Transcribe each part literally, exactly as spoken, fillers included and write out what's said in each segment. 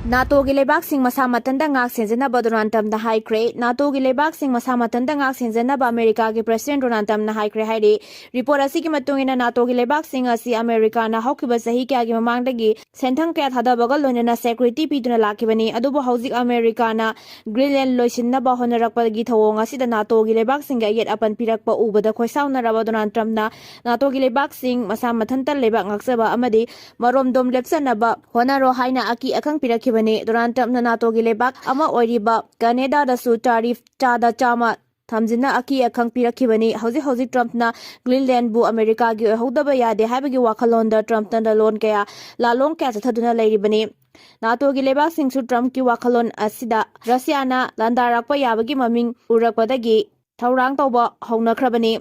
ꯅꯥꯇꯣꯒꯤ ꯂꯩꯕꯥꯛꯁꯤꯡ ꯃꯁꯥ ꯃꯊꯟꯇ ꯉꯥꯛ ꯁꯦꯟꯖꯅꯕ ꯗꯣꯅꯥꯜꯗ ꯇ꯭ꯔꯝꯞꯅ ꯍꯥꯏꯈ꯭ꯔꯦ꯫ ꯅꯥꯇꯣꯒꯤ ꯂꯩꯕꯥꯛꯁꯤꯡ ꯃꯁꯥ ꯃꯊꯟꯇ ꯉꯥꯛ ꯁꯦꯟꯖꯅꯕ ꯑꯃꯦꯔꯤꯀꯥꯒꯤ ꯄ꯭ꯔꯁꯤꯗꯦꯟꯠ ꯗꯣꯅꯥꯜꯗ ꯇ꯭ꯔꯝꯞꯅ ꯍꯥꯏꯈ꯭ꯔꯦ ꯍꯥꯏꯔꯤ꯫ ꯔꯤꯄꯣꯔꯠ ꯑꯁꯤꯒꯤ ꯃꯇꯨꯡ ꯏꯟꯅ ꯅꯥꯇꯣꯒꯤ ꯂꯩꯕꯥꯛꯁꯤꯡ ꯑꯁꯤ ꯑꯃꯦꯔꯤꯀꯥꯅ ꯍꯧꯈꯤꯕ ꯆꯍꯤ ꯀꯌꯥꯒꯤ ꯃꯃꯥꯡꯗꯒꯤ ꯁꯦꯟꯊꯪ ꯀꯌꯥ ꯊꯥꯗꯕꯒ ꯂꯣꯏꯅꯅ ꯁꯦꯀ꯭ꯌꯨꯔꯤꯇꯤ ꯄꯤꯗꯨꯅ ꯂꯥꯛꯈꯤꯕꯅꯤ꯫ ꯑꯗꯨꯕꯨ ꯍꯧꯖꯤꯛ ꯑꯃꯦꯔꯤꯀꯥꯅ ꯒ꯭ꯔꯤꯟꯂꯦꯟ ꯂꯣꯏꯁꯤꯟꯅꯕ ꯍꯣꯠꯅꯔꯛꯄꯒꯤ ꯊꯧꯑꯣꯡ ꯑꯁꯤꯗ ꯅꯥꯇꯣꯒꯤ ꯂꯩꯕꯥꯛꯁꯤꯡꯒꯤ ꯑꯌꯦꯠ ꯑꯄꯟ ꯄꯤꯔꯛꯄ ꯎꯕꯗ ꯈꯣꯏꯁꯥꯎꯅꯔꯕ ꯗꯣꯅꯥꯜꯗ ꯇ꯭ꯔꯝꯞꯅ ꯅꯥꯇꯣꯒꯤ ꯂꯩꯕꯥꯛꯁꯤꯡ ꯃꯁꯥ ꯃꯊꯟꯇ ꯂꯩꯕꯥꯛ ꯉꯥꯛꯆꯕ ꯑꯃꯗꯤ ꯃꯔꯣꯝꯗꯣꯝ ꯂꯦꯞꯆꯅꯕ ꯍꯣꯠꯅꯔꯣ ꯍꯥꯏꯅ ꯑꯀꯤ ꯑꯈꯪ ꯄꯤꯔꯛꯈꯤꯕꯅꯤ꯫ ꯗꯣꯅꯥꯜꯗ ꯇ꯭ꯔꯝꯞꯅ ꯅꯥꯇꯣꯒꯤ ꯂꯩꯕꯥꯛ ꯑꯃ ꯑꯣꯏꯔꯤꯕ ꯀꯅꯦꯗꯥꯗꯁꯨ ꯇꯥꯔꯤꯐ ꯆꯥꯗ ꯆꯥꯝꯃ ꯊꯝꯖꯤꯟꯅ ꯑꯀꯤ ꯑꯈꯪ ꯄꯤꯔꯛꯈꯤꯕꯅꯤ꯫ ꯍꯧꯖꯤꯛ ꯍꯧꯖꯤꯛ ꯇ꯭ꯔꯝꯞꯅ ꯒ꯭ꯔꯤꯟꯂꯦꯟꯕꯨ ꯑꯃꯦꯔꯤꯀꯥꯒꯤ ꯑꯣꯏꯍꯧꯗꯕ ꯌꯥꯗꯦ ꯍꯥꯏꯕꯒꯤ ꯋꯥꯈꯜꯂꯣꯟꯗ ꯇ꯭ꯔꯝꯞꯅ ꯂꯥꯂꯣꯟ ꯀꯌꯥ, ꯂꯥꯂꯣꯡ ꯀꯌꯥ ꯆꯠꯊꯗꯨꯅ ꯂꯩꯔꯤꯕꯅꯤ꯫ ꯅꯥꯇꯣꯒꯤ ꯂꯩꯕꯥꯛꯁꯤꯡꯁꯨ ꯇ꯭ꯔꯝꯞꯀꯤ ꯋꯥꯈꯜꯂꯣꯟ ꯑꯁꯤꯗ ꯔꯁꯤꯌꯥꯅ ꯂꯥꯟꯗꯥꯔꯛꯄ ꯌꯥꯕꯒꯤ ꯃꯃꯤꯡ ꯎꯔꯛꯄꯗꯒꯤ ꯊꯧꯔꯥꯡ ꯇꯧꯕ ꯍꯧꯅꯈ꯭ꯔꯕꯅꯤ꯫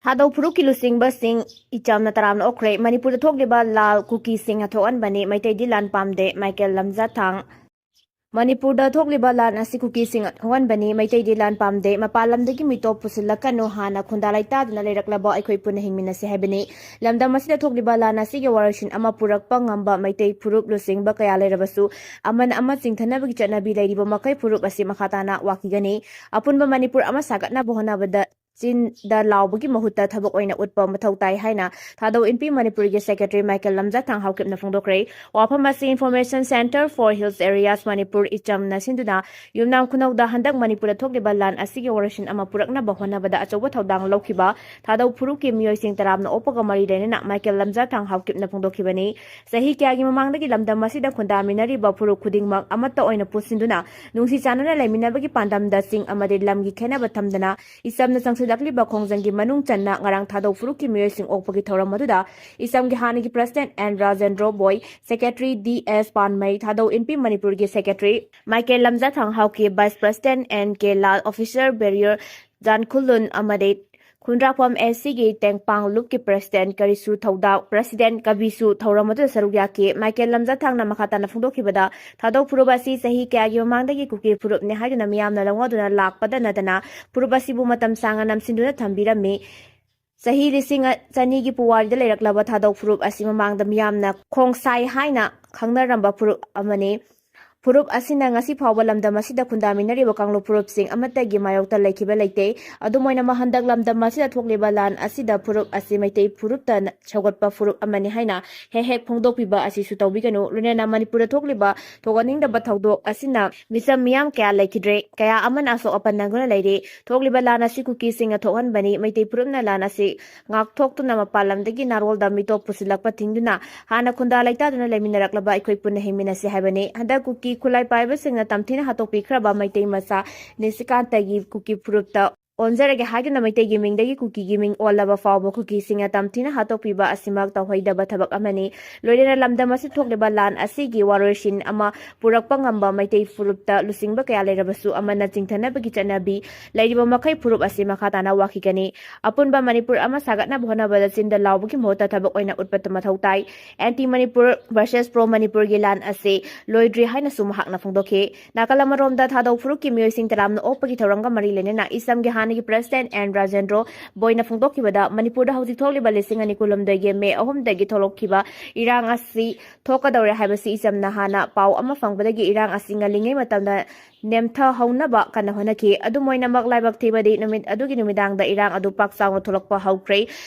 ꯊꯥꯗꯧ ꯐꯨꯔꯨꯞꯀꯤ ꯂꯨꯆꯤꯡꯕꯁꯤꯡ ꯏꯆꯝꯅ ꯇꯔꯥꯝꯅ ꯑꯣꯛꯈ꯭ꯔꯦ꯫ ꯃꯅꯤꯄꯨꯔꯗ ꯊꯣꯛꯂꯤꯕ ꯂꯥꯜ ꯀꯨꯀꯤꯁꯤꯡꯅ ꯊꯣꯛꯍꯟꯕꯅꯤ꯫ ꯃꯩꯇꯩꯗꯤ ꯂꯥꯟ ꯄꯥꯝꯗꯦ꯫ ꯃꯥꯏꯀꯦꯜ ꯂꯝꯖꯥꯊꯥꯡ꯫ ꯃꯅꯤꯄꯨꯔꯗ ꯊꯣꯛꯂꯤꯕ ꯂꯥꯟ ꯑꯁꯤ ꯀꯨꯀꯤꯁꯤꯡ ꯊꯣꯛꯍꯟꯕꯅꯤ꯫ ꯃꯩꯇꯩꯗꯤ ꯂꯥꯟ ꯄꯥꯝꯗꯦ꯫ ꯃꯄꯥꯟ ꯂꯝꯗꯒꯤ ꯃꯤꯇꯣꯞ ꯄꯨꯁꯤꯜꯂꯛꯀꯅꯨ꯫ ꯍꯥꯟꯅ ꯈꯨꯟꯗꯥ ꯂꯩꯇꯥꯗꯨꯅ ꯂꯩꯔꯛꯂꯕ ꯑꯩꯈꯣꯏ ꯄꯨꯟꯅ ꯍꯤꯡꯃꯤꯟꯅꯁꯤ ꯍꯥꯏꯕꯅꯤ꯫ ꯂꯝꯗꯝ ꯑꯁꯤꯗ ꯊꯣꯛꯂꯤꯕ ꯂꯥꯟ ꯑꯁꯤꯒꯤ ꯋꯥꯔꯣꯏꯁꯤꯟ ꯑꯃ ꯄꯨꯔꯛꯄ ꯉꯝꯕ ꯃꯩꯇꯩ ꯐꯨꯔꯨꯞ ꯂꯨꯆꯤꯡꯕ ꯀꯌꯥ ꯂꯩꯔꯕꯁꯨ, ꯑꯃꯅ ꯑꯃ ꯆꯤꯡꯊꯅꯕꯒꯤ ꯆꯠꯅꯕꯤ ꯂꯩꯔꯤꯕ ꯃꯈꯩ ꯐꯨꯔꯨꯞ ꯑꯁꯤ ꯃꯈꯥ ꯇꯥꯅ ꯋꯥꯈꯤꯒꯅꯤ꯫ ꯑꯄꯨꯟꯕ ꯃꯅꯤꯄꯨꯔ ꯑꯃ ꯁꯥꯒꯠꯅꯕ ꯍꯣꯠꯅꯕꯗ ꯆꯤꯟꯗ ꯂꯥꯎꯕꯒꯤ ꯃꯍꯨꯠꯇ ꯊꯕꯛ ꯑꯣꯏꯅ ꯎꯠꯄ ꯃꯊꯧ ꯇꯥꯏ ꯍꯥꯏꯅ ꯊꯥꯗꯧ ꯏꯟꯄꯤ ꯃꯅꯤꯄꯨꯔꯒꯤ ꯁꯦꯀ꯭ꯔꯦꯇꯔꯤ ꯃꯥꯏꯀꯦꯜ ꯂꯝꯖꯥꯊꯥꯡ ꯍꯥꯎꯀꯤꯞꯅ ꯐꯣꯡꯗꯣꯛꯈ꯭ꯔꯦ꯫ ꯋꯥꯐꯝ ꯑꯁꯤ Information Centre for Hills Areas Manipur ꯏꯆꯝꯅ ꯁꯤꯟꯗꯨꯅ ꯌꯨꯝꯅꯥꯝ ꯈꯨꯅꯧꯗ ꯍꯟꯗꯛ ꯃꯅꯤꯄꯨꯔꯗ ꯊꯣꯛꯂꯤꯕ ꯂꯥꯟ ꯑꯁꯤꯒꯤ ꯋꯥꯔꯣꯏꯁꯤꯟ ꯑꯃ ꯄꯨꯔꯛꯅꯕ ꯍꯣꯠꯅꯕꯗ ꯑꯆꯧꯕ ꯊꯧꯗꯥꯡ ꯂꯧꯈꯤꯕ ꯊꯥꯗꯧ ꯐꯨꯔꯨꯞꯀꯤ ꯃꯤꯑꯣꯏꯁꯤꯡ ꯇꯔꯥꯝꯅ ꯑꯣꯛꯄꯒ ꯃꯔꯤ ꯂꯩꯅꯅ ꯃꯥꯏꯀꯦꯜ ꯂꯝꯖꯥꯊꯥꯡ ꯍꯥꯎꯀꯤꯞꯅ ꯐꯣꯡꯗꯣꯛꯈꯤꯕꯅꯤ꯫ ꯆꯍꯤ ꯀꯌꯥꯒꯤ ꯃꯃꯥꯡꯗꯒꯤ ꯂꯝꯗꯝ ꯑꯁꯤꯗ ꯈꯨꯟꯗꯥꯃꯤꯟꯅꯔꯤꯕ ꯐꯨꯔꯨꯞ ꯈꯨꯗꯤꯡꯃꯛ ꯑꯃꯠꯇ ꯑꯣꯏꯅ ꯄꯨꯟꯁꯤꯟꯗꯨꯅ ꯅꯨꯡꯁꯤ ꯆꯥꯟꯅꯅ ꯂꯩꯃꯤꯟꯅꯕꯒꯤ ꯄꯥꯟꯗꯝꯗ ꯆꯤꯡ ꯑꯃꯗꯤ ꯂꯝꯒꯤ ꯈꯦꯠꯅꯕ ꯊꯝꯗꯅ ꯏꯆꯝꯅ ꯆꯪꯁꯤꯜꯂꯛꯂꯤꯕ ꯈꯣꯡꯖꯪꯒꯤ ꯃꯅꯨꯡ ꯆꯟꯅ ꯉꯔꯥꯡ ꯊꯥꯗꯧ ꯐꯨꯔꯨꯞꯀꯤ ꯃꯤꯑꯣꯏꯁꯤꯡ ꯑꯣꯛꯄꯒꯤ ꯊꯧꯔꯝ ꯑꯗꯨꯗ ꯏꯆꯝꯒꯤ ꯍꯥꯟꯅꯒꯤ ꯄ꯭ꯔꯁꯤꯗꯦꯟꯠ ꯑꯦꯟ ꯔꯥꯖꯦꯟꯗ꯭ꯔꯣ ꯕꯣꯏ, secretary D S Panmei, Thadou Inpi ꯃꯅꯤꯄꯨꯔꯒꯤ secretary Michael Lamjathang Haokip, vice president N K Lal, officer bearer Jankhulun ꯑꯃꯗꯤ ꯈꯨꯟꯗ꯭ꯔꯥꯛꯄꯝ ꯑꯦꯁ ꯁꯤꯒꯤ ꯇꯦꯡꯄꯥꯡ ꯂꯨꯞꯀꯤ ꯄ꯭ꯔꯁꯤꯗꯦꯟꯠ ꯀꯔꯤꯁꯨ ꯊꯧꯗꯥꯎ, ꯄ꯭ꯔꯁꯤꯗꯦꯟꯠ ꯀꯕꯤꯁꯨ ꯊꯧꯔꯝ ꯑꯗꯨꯗ ꯁꯔꯨꯛ ꯌꯥꯈꯤ꯫ ꯃꯥꯏꯀꯦꯜ ꯂꯝꯖꯥꯊꯥꯡꯅ ꯃꯈꯥ ꯇꯥꯅ ꯐꯣꯡꯗꯣꯛꯈꯤꯕꯗ, ꯊꯥꯗꯧ ꯐꯨꯔꯨꯞ ꯑꯁꯤ ꯆꯍꯤ ꯀꯌꯥꯒꯤ ꯃꯃꯥꯡꯗꯒꯤ ꯀꯨꯀꯤ ꯐꯨꯔꯨꯞꯅꯤ ꯍꯥꯏꯗꯨꯅ ꯃꯤꯌꯥꯝꯅ ꯂꯧꯅꯗꯨꯅ ꯂꯥꯛꯄꯗ ꯅꯠꯇꯅ ꯐꯨꯔꯨꯞ ꯑꯁꯤꯕꯨ ꯃꯇꯝ ꯁꯥꯡꯅ ꯅꯝꯁꯤꯟꯗꯨꯅ ꯊꯝꯕꯤꯔꯝꯃꯤ꯫ ꯆꯍꯤ ꯂꯤꯁꯤꯡ ꯆꯅꯤꯒꯤ ꯄꯨꯋꯥꯔꯤꯗ ꯂꯩꯔꯛꯂꯕ ꯊꯥꯗꯧ ꯐꯨꯔꯨꯞ ꯑꯁꯤ ꯃꯃꯥꯡꯗ ꯃꯤꯌꯥꯝꯅ ꯈꯣꯡꯁꯥꯏ ꯍꯥꯏꯅ ꯈꯪꯅꯔꯝꯕ ꯐꯨꯔꯨꯞ ꯑꯃꯅꯤ꯫ ꯐꯨꯔꯨꯞ ꯑꯁꯤꯅ ꯉꯁꯤ ꯐꯥꯎꯕ ꯂꯝꯗꯝ ꯑꯁꯤꯗ ꯈꯨꯟꯗꯥꯃꯤꯟꯅꯔꯤꯕ ꯀꯥꯡꯂꯨꯞ ꯐꯨꯔꯨꯞꯁꯤꯡ ꯑꯃꯠꯇꯒꯤ ꯃꯥꯌꯣꯛꯇ ꯂꯩꯈꯤꯕ ꯂꯩꯇꯦ꯫ ꯑꯗꯨꯝ ꯑꯣꯏꯅꯃꯛ, ꯍꯟꯗꯛ ꯂꯝꯗꯝ ꯑꯁꯤꯗ ꯊꯣꯛꯂꯤꯕ ꯂꯥꯟ ꯑꯁꯤꯗ ꯐꯨꯔꯨꯞ ꯑꯁꯤ ꯃꯩꯇꯩ ꯐꯨꯔꯨꯞꯇ ꯁꯧꯒꯠꯄ ꯐꯨꯔꯨꯞ ꯑꯃꯅꯤ ꯍꯥꯏꯅ ꯍꯦꯛ ꯍꯦꯛ ꯐꯣꯡꯗꯣꯛꯄꯤꯕ ꯑꯁꯤꯁꯨ ꯇꯧꯕꯤꯒꯅꯨ꯫ ꯂꯣꯏꯅꯅ ꯃꯅꯤꯄꯨꯔꯗ ꯊꯣꯛꯂꯤꯕ ꯊꯣꯛꯍꯟꯅꯤꯡꯗꯕ ꯊꯧꯗꯣꯛ ꯑꯁꯤꯅ ꯃꯤꯆꯝ ꯃꯤꯌꯥꯝ ꯀꯌꯥ ꯂꯩꯈꯤꯗ꯭ꯔꯦ, ꯀꯌꯥ ꯑꯃꯅ ꯑꯁꯣꯛ ꯑꯄꯟ ꯅꯪꯗꯨꯅ ꯂꯩꯔꯦ꯫ ꯊꯣꯛꯂꯤꯕ ꯂꯥꯟ ꯑꯁꯤ ꯀꯨꯀꯤꯁꯤꯡꯅ ꯊꯣꯛꯍꯟꯕꯅꯤ꯫ ꯃꯩꯇꯩ ꯐꯨꯔꯨꯞꯅ ꯂꯥꯟ ꯑꯁꯤ ꯉꯥꯛꯊꯣꯛꯇꯨꯅ ꯃꯄꯥꯟ ꯂꯝꯗꯒꯤ ꯅꯥꯔꯣꯜꯗ ꯃꯤꯇꯣꯞ ꯄꯨꯁꯤꯜꯂꯛꯄ ꯊꯤꯡꯗꯨꯅ ꯍꯥꯟꯅ ꯈꯨꯟꯗꯥ ꯂꯩꯇꯥꯗꯨꯅ ꯂꯩꯃꯤꯟꯅꯔꯛꯂꯕ ꯑꯩꯈꯣꯏ ꯄꯨꯟꯅ ꯍꯤꯡꯃꯤꯟꯅꯁꯤ ꯍꯥꯏꯕꯅꯤ꯫ ꯍꯟꯗꯛ ꯀꯨꯀꯤ ꯈꯨꯠꯂꯥꯏ ꯄꯥꯏꯕꯁꯤꯡꯅ ꯇꯝꯊꯤꯅ ꯍꯥꯠꯇꯣꯛꯄꯤꯈ꯭ꯔꯕ ꯃꯩꯇꯩ ꯃꯆꯥ ꯅꯤꯁꯤꯀꯥꯟꯇꯒꯤ ꯀꯨꯀꯤ ꯐꯨꯔꯨꯞꯇ ꯑꯣꯟꯖꯔꯒꯦ ꯍꯥꯏꯗꯨꯅ ꯃꯩꯇꯩꯒꯤ ꯃꯤꯡꯗꯒꯤ ꯀꯨꯀꯤꯒꯤ ꯃꯤꯡ ꯑꯣꯜꯂꯕ ꯐꯥꯎꯕ ꯀꯨꯀꯤꯁꯤꯡꯅ ꯇꯝꯊꯤꯅ ꯍꯥꯠꯇꯣꯛꯄꯤꯕ ꯑꯁꯤꯃꯛ ꯇꯧꯍꯩꯗꯕ ꯊꯕꯛ ꯑꯃꯅꯤ꯫ ꯂꯣꯏꯅꯅ ꯂꯝꯗꯝ ꯑꯁꯤ ꯊꯣꯛꯂꯤꯕ ꯂꯥꯟ ꯑꯁꯤꯒꯤ ꯋꯥꯔꯣꯏꯁꯤꯟ ꯑꯃ ꯄꯨꯔꯛꯄ ꯉꯝꯕ ꯃꯩꯇꯩ ꯐꯨꯔꯨꯞꯇ ꯂꯨꯆꯤꯡꯕ ꯀꯌꯥ ꯂꯩꯔꯕꯁꯨ ꯑꯃꯅ ꯆꯤꯡꯊꯅꯕꯒꯤ ꯆꯠꯅꯕꯤ ꯂꯩꯔꯤꯕ ꯃꯈꯩ ꯐꯨꯔꯨꯞ ꯑꯁꯤ ꯃꯈꯥ ꯇꯥꯅ ꯋꯥꯈꯤꯒꯅꯤ꯫ ꯑꯄꯨꯟꯕ ꯃꯅꯤꯄꯨꯔ ꯑꯃ ꯁꯥꯒꯠꯅꯕ ꯍꯣꯠꯅꯕꯗ ꯆꯤꯟꯗ ꯂꯥꯎꯕꯒꯤ ꯃꯍꯨꯠꯇ ꯊꯕꯛ ꯑꯣꯏꯅ ꯎꯠꯄ ꯃꯊꯧ ꯇꯥꯏ꯫ ꯑꯦꯟꯇꯤ ꯃꯅꯤꯄꯨꯔ ꯚꯔꯁꯦꯁ ꯄ꯭ꯔꯣ ꯃꯅꯤꯄꯨꯔꯒꯤ ꯂꯥꯟ ꯑꯁꯤ ꯂꯣꯏꯗ꯭ꯔꯤ ꯍꯥꯏꯅꯁꯨ ꯃꯍꯥꯛꯅ ꯐꯣꯡꯗꯣꯛꯈꯤ꯫ ꯅꯥꯀꯜ ꯑꯃꯔꯣꯝꯗ ꯊꯥꯗꯧ ꯐꯨꯔꯨꯞꯀꯤ ꯃꯤꯑꯣꯏꯁꯤꯡ ꯇꯔꯥꯝꯅ ꯑꯣꯛꯄꯒꯤ ꯊꯧꯔꯝꯒ ꯃꯔꯤ ꯂꯩꯅꯅ ꯏꯁꯝꯒꯤ ꯍꯥꯟꯅꯒꯤ ꯄ꯭ꯔꯦꯁꯤꯗꯦꯟꯠ ꯑꯦꯟ ꯔꯥꯖꯦꯟꯗ꯭ꯔꯣ ꯕꯣꯏꯅ ꯐꯣꯡꯗꯣꯛꯈꯤꯕꯗ, ꯃꯅꯤꯄꯨꯔꯗ ꯍꯧꯖꯤꯛ ꯊꯣꯛꯂꯤꯕ ꯂꯤꯁꯤꯡ ꯑꯅꯤ ꯀꯨꯟꯍꯨꯝꯗꯣꯏꯒꯤ ꯃꯦ ꯑꯍꯨꯝꯗꯒꯤ ꯊꯣꯛꯂꯛꯈꯤꯕ ꯏꯔꯥꯡ ꯑꯁꯤ ꯊꯣꯛꯀꯗꯧꯔꯦ ꯍꯥꯏꯕꯁꯤ ꯏꯆꯝꯅ ꯍꯥꯟꯅ ꯄꯥꯎ ꯑꯃ ꯐꯪꯕꯗꯒꯤ ꯏꯔꯥꯡ ꯑꯁꯤ ꯉꯜꯂꯤꯉꯩ ꯃꯇꯝꯗ ꯅꯦꯝꯊꯍꯧꯅꯕ ꯀꯟꯅ ꯍꯣꯠꯅꯈꯤ꯫ ꯑꯗꯨꯝ ꯑꯣꯏꯅꯃꯛ, ꯂꯥꯏꯕꯛ ꯊꯤꯕꯗꯤ ꯅꯨꯃꯤꯠ ꯑꯗꯨꯒꯤ ꯅꯨꯃꯤꯗꯥꯡꯗ ꯏꯔꯥꯡ ꯑꯗꯨ ꯄꯥꯛ ꯆꯥꯎꯅ ꯊꯣꯛꯂꯛꯄ ꯍꯧꯈ꯭ꯔꯦ꯫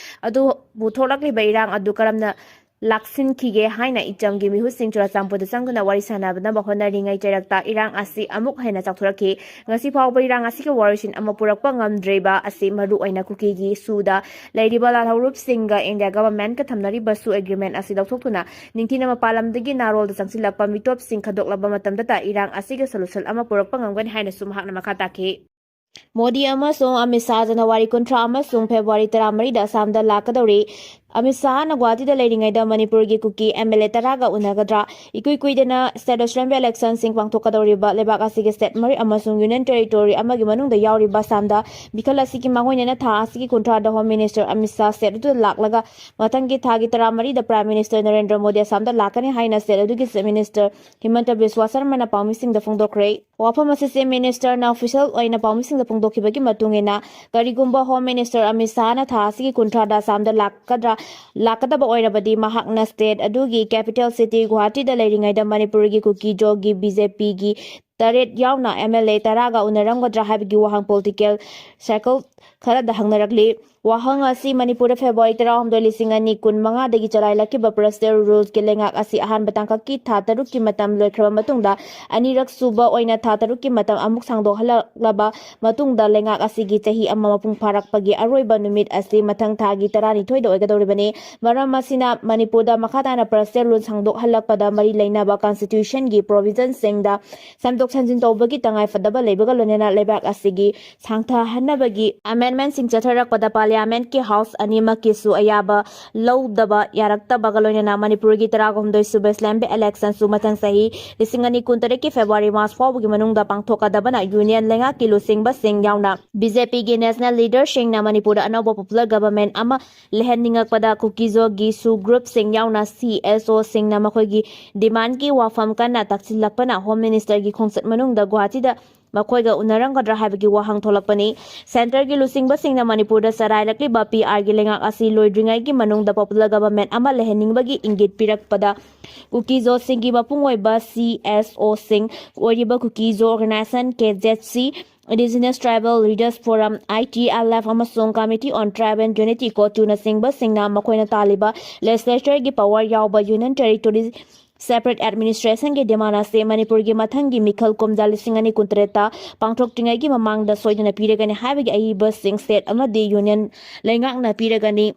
ꯑꯗꯨꯕꯨ ꯊꯣꯛꯂꯛꯂꯤꯕ ꯏꯔꯥꯡ ꯑꯗꯨ ꯀꯔꯝꯅ ꯂꯥꯛꯁꯤꯟꯈꯤꯒꯦ ꯍꯥꯏꯅ ꯏꯆꯝꯒꯤ ꯃꯤꯍꯨꯠꯁꯤꯡ ꯆꯨꯔꯥꯆꯥꯟꯄꯨꯔꯗ ꯆꯪꯗꯨꯅ ꯋꯥꯔꯤ ꯁꯥꯟꯅꯕꯅꯕ ꯍꯣꯠꯅꯔꯤꯉꯩ ꯆꯩꯔꯛꯇ ꯏꯔꯥꯡ ꯑꯁꯤ ꯑꯃꯨꯛ ꯍꯦꯟꯅ ꯆꯥꯎꯊꯣꯔꯛꯈꯤ꯫ ꯉꯁꯤ ꯐꯥꯎꯕ ꯏꯔꯥꯡ ꯑꯁꯤꯒꯤ ꯋꯥꯔꯣꯏꯁꯤꯟ ꯑꯃ ꯄꯨꯔꯛꯄ ꯉꯝꯗ꯭ꯔꯤꯕ ꯑꯁꯤ ꯃꯔꯨ ꯑꯣꯏꯅ ꯀꯨꯀꯤꯒꯤ ꯁꯨꯗ ꯂꯩꯔꯤꯕ ꯂꯥꯜꯍꯧꯂꯨꯞꯁꯤꯡꯒ ꯏꯟꯗꯤꯌꯥ ꯒꯚꯔꯟꯃꯦꯟꯠꯀ ꯊꯝꯅꯔꯤꯕ ꯁꯨ ꯑꯦꯒ꯭ꯔꯤꯃꯦꯟꯠ ꯑꯁꯤ ꯂꯧꯊꯣꯛꯇꯨꯅ ꯅꯤꯡꯊꯤꯅ ꯃꯄꯥꯟ ꯂꯝꯗꯒꯤ ꯅꯥꯔꯣꯜꯗ ꯆꯪꯁꯤꯜꯂꯛꯄ ꯃꯤꯇꯣꯞꯁꯤꯡ ꯈꯟꯗꯣꯛꯂꯕ ꯃꯇꯝꯗꯇ ꯏꯔꯥꯡ ꯑꯁꯤꯒꯤ ꯁꯣꯂꯨꯁꯟ ꯑꯃ ꯄꯨꯔꯛꯄ ꯉꯝꯒꯅꯤ ꯍꯥꯏꯅꯁꯨ ꯃꯍꯥꯛꯅ ꯃꯈꯥ ꯇꯥꯈꯤ꯫ ꯃꯣꯗꯤ ꯑꯃꯁꯨꯡ ꯑꯃꯤꯠ ꯁꯥꯍ ꯖꯅꯋꯥꯔꯤ ꯀꯨꯟꯊ꯭ꯔꯥ ꯑꯃꯁꯨꯡ ꯐꯦꯕ꯭ꯔꯨꯋꯥꯔꯤ ꯇꯔꯥꯃꯔꯤꯗ ꯑꯁꯥꯝꯗ ꯂꯥꯛꯀꯗꯧꯔꯤ꯫ ꯑꯃꯤꯠ ꯁꯥꯍꯅ ꯒꯨꯋꯥꯍꯥꯇꯤꯗ ꯂꯩꯔꯤꯉꯩꯗ ꯃꯅꯤꯄꯨꯔꯒꯤ ꯀꯨꯀꯤ MLA ꯇꯔꯥꯒ ꯎꯅꯒꯗ꯭ꯔꯥ? ꯏꯀꯨꯏ ꯀꯨꯏꯗꯅ state assembly electionꯁꯤꯡ ꯄꯥꯡꯊꯣꯛꯀꯗꯧꯔꯤꯕ ꯂꯩꯕꯥꯛ ꯑꯁꯤꯒꯤ state ꯃꯔꯤ ꯑꯃꯁꯨꯡ union territory ꯑꯃꯒꯤ ꯃꯅꯨꯡꯗ ꯌꯥꯎꯔꯤꯕ ꯑꯁꯥꯝꯗ ꯃꯤꯈꯜ ꯑꯁꯤꯒꯤ ꯃꯥꯡꯑꯣꯏꯅꯅ ꯊꯥ ꯑꯁꯤꯒꯤ ꯀꯨꯟꯊ꯭ꯔꯥꯗ Home Minister Amit Shah state ꯑꯗꯨꯗ ꯂꯥꯛꯂꯒ ꯃꯊꯪꯒꯤ ꯊꯥꯒꯤ ꯇꯔꯥꯃꯔꯤꯗ Prime Minister ꯅꯔꯦꯟꯗ꯭ꯔ ꯃꯣꯗꯤ ꯑꯁꯥꯝꯗ ꯂꯥꯛꯀꯅꯤ ꯍꯥꯏꯅ state ꯑꯗꯨꯒꯤ Chief Minister ꯍꯤꯃꯟꯇ ꯕꯤꯁ꯭ꯋꯥ ꯁꯔꯃꯅ ꯄꯥꯎꯃꯤꯁꯤꯡꯗ ꯐꯣꯡꯗꯣꯛꯈ꯭ꯔꯦ꯫ ꯋꯥꯐꯝ ꯑꯁꯤ Chief Ministerꯅ official ꯑꯣꯏꯅ ꯄꯥꯎꯃꯤꯁꯤꯡꯗ ꯐꯣꯡꯗꯣꯛꯈꯤꯕꯒꯤ ꯃꯇꯨꯡ ꯏꯟꯅ, ꯀꯔꯤꯒꯨꯝꯕ Home Minister ꯑꯃꯤꯠ ꯁꯥꯍꯅ ꯊꯥ ꯑꯁꯤꯒꯤ ꯀꯨꯟꯊ꯭ꯔꯥꯗ ꯑꯁꯥꯝꯗ ꯂꯥꯛꯀꯗ꯭ꯔꯥ, ꯂꯥꯛꯀꯗꯕ ꯑꯣꯏꯔꯕꯗꯤ, ꯃꯍꯥꯛꯅ state ꯑꯗꯨꯒꯤ capital city ꯒꯨꯋꯥꯍꯥꯇꯤꯗ ꯂꯩꯔꯤꯉꯩꯗ ꯃꯅꯤꯄꯨꯔꯒꯤ ꯀꯨꯀꯤꯖꯣꯒꯤ BJPꯒꯤ ꯇꯔꯦꯠ ꯌꯥꯎꯅ MLA ꯇꯔꯥꯒ ꯎꯅꯔꯝꯒꯗ꯭ꯔꯥ ꯍꯥꯏꯕꯒꯤ ꯋꯥꯍꯪ political circle ꯈꯔꯗ ꯍꯪꯅꯔꯛꯂꯤ꯫ ꯋꯥꯍꯪ ꯑꯁꯤ ꯃꯅꯤꯄꯨꯔꯗ February ꯇꯔꯥꯍꯨꯝꯗꯣꯏ, ꯂꯤꯁꯤꯡ ꯑꯅꯤ ꯀꯨꯟꯃꯉꯥꯗꯒꯤ ꯆꯂꯥꯏꯂꯛꯈꯤꯕ Presidential Ruleꯀꯤ ꯂꯩꯉꯥꯛ ꯑꯁꯤ ꯑꯍꯥꯟꯕ ꯇꯥꯡꯀꯛꯀꯤ ꯊꯥ ꯇꯔꯨꯛꯀꯤ ꯃꯇꯝ ꯂꯣꯏꯈ꯭ꯔꯕ ꯃꯇꯨꯡꯗ, ꯑꯅꯤꯔꯛ ꯁꯨꯕ ꯑꯣꯏꯅ ꯊꯥ ꯇꯔꯨꯛꯀꯤ ꯃꯇꯝ ꯑꯃꯨꯛ ꯁꯥꯡꯗꯣꯛꯍꯜꯂꯛꯂꯕ ꯃꯇꯨꯡꯗ, ꯂꯩꯉꯥꯛ ꯑꯁꯤꯒꯤ ꯆꯍꯤ ꯑꯃ ꯃꯄꯨꯡ ꯐꯥꯔꯛꯄꯒꯤ ꯑꯔꯣꯏꯕ ꯅꯨꯃꯤꯠ ꯑꯁꯤ ꯃꯊꯪ ꯊꯥꯒꯤ ꯇꯔꯥꯅꯤꯊꯣꯏꯗ ꯑꯣꯏꯒꯗꯧꯔꯤꯕꯅꯤ꯫ ꯃꯔꯝ ꯑꯁꯤꯅ, ꯃꯅꯤꯄꯨꯔꯗ ꯃꯈꯥ ꯇꯥꯅ Presidential Rule ꯁꯥꯡꯗꯣꯛꯍꯜꯂꯛꯄꯗ ꯃꯔꯤ ꯂꯩꯅꯕ constitutionꯒꯤ provisionꯁꯤꯡꯗ ꯁꯦꯝꯗꯣꯛ ꯁꯦꯝꯖꯤꯟ ꯇꯧꯕꯒꯤ ꯇꯉꯥꯏꯐꯗꯕ ꯂꯩꯕꯒ ꯂꯣꯏꯅꯅ, ꯂꯩꯕꯥꯛ ꯑꯁꯤꯒꯤ ꯁꯥꯡꯊꯍꯟꯅꯕꯒꯤ amendmentꯁꯤꯡ ꯆꯠꯊꯔꯛꯄꯗ Parliamentꯀꯤ house ꯑꯅꯤꯃꯛꯀꯤꯁꯨ ꯑꯌꯥꯕ ꯂꯧꯗꯕ ꯌꯥꯔꯛꯇꯕꯒ ꯂꯣꯏꯅꯅ, ꯃꯅꯤꯄꯨꯔꯒꯤ ꯇꯔꯥꯍꯨꯝꯗꯣꯏ ꯁꯨꯕ assembly electionꯁꯨ ꯃꯊꯪ ꯆꯍꯤ ꯂꯤꯁꯤꯡ ꯑꯅꯤ ꯀꯨꯟꯇꯔꯦꯠꯀꯤ February March ꯐꯥꯎꯕꯒꯤ ꯃꯅꯨꯡꯗ ꯄꯥꯡꯊꯣꯛꯀꯗꯕꯅ, union ꯂꯩꯉꯥꯛꯀꯤ ꯂꯨꯆꯤꯡꯕꯁꯤꯡ ꯌꯥꯎꯅ BJPꯒꯤ national leaderꯁꯤꯡꯅ ꯃꯅꯤꯄꯨꯔꯗ ꯑꯅꯧꯕ popular government ꯑꯃ ꯂꯩꯍꯟꯅꯤꯡꯉꯛꯄꯗ, ꯀꯨꯀꯤꯖꯣꯒꯤ SoO groupꯁꯤꯡ ꯌꯥꯎꯅ CSOꯁꯤꯡꯅ ꯃꯈꯣꯏꯒꯤ demandꯀꯤ ꯋꯥꯐꯝ ꯀꯟꯅ ꯇꯥꯛꯁꯤꯜꯂꯛꯄꯅ, Home Ministerꯒꯤ ꯈꯣꯡꯆꯠ ꯃꯅꯨꯡꯗ ꯒꯨꯋꯥꯍꯥꯇꯤꯗ ꯃꯈꯣꯏꯒ ꯎꯅꯔꯝꯒꯗ꯭ꯔꯥ ꯍꯥꯏꯕꯒꯤ ꯋꯥꯍꯪ ꯊꯣꯛꯂꯛꯄꯅꯤ꯫ Centreꯒꯤ ꯂꯨꯆꯤꯡꯕꯁꯤꯡꯅ ꯃꯅꯤꯄꯨꯔꯗ ꯆꯔꯥꯏꯔꯛꯂꯤꯕ PRꯒꯤ ꯂꯩꯉꯥꯛ ꯑꯁꯤ ꯂꯣꯏꯗ꯭ꯔꯤꯉꯩꯒꯤ ꯃꯅꯨꯡꯗ popular government ꯑꯃ ꯂꯩꯍꯟꯅꯤꯡꯕꯒꯤ ꯏꯪꯒꯤꯠ ꯄꯤꯔꯛꯄꯗ, ꯀꯨꯀꯤꯖꯣꯁꯤꯡꯒꯤ ꯃꯄꯨꯡ ꯑꯣꯏꯕ CSOꯁꯤꯡ ꯑꯣꯏꯔꯤꯕ ꯀꯨꯀꯤꯖꯣ organization, KZC, Indigenous Tribal Leaders Forum, ITLF, ꯑꯃꯁꯨꯡ Committee on Tribal Unity, COTUꯅꯆꯤꯡꯕꯁꯤꯡꯅ ꯃꯈꯣꯏꯅ ꯇꯥꯜꯂꯤꯕ legislatureꯒꯤ power ꯌꯥꯎꯕ union territory separate administrationꯒꯤ demand ꯑꯁꯤ ꯃꯅꯤꯄꯨꯔꯒꯤ ꯃꯊꯪꯒꯤ ꯃꯤꯈꯜ ꯀꯨꯝꯖꯥ ꯂꯤꯁꯤꯡ ꯑꯅꯤ ꯀꯨꯟꯇꯔꯦꯠꯇ ꯄꯥꯡꯊꯣꯛꯇ꯭ꯔꯤꯉꯩꯒꯤ ꯃꯃꯥꯡꯗ ꯁꯣꯏꯗꯅ ꯄꯤꯔꯒꯅꯤ ꯍꯥꯏꯕꯒꯤ ꯑꯏꯕꯁꯤꯡ state ꯑꯃꯗꯤ union ꯂꯩꯉꯥꯛꯅ ꯄꯤꯔꯒꯅꯤ꯫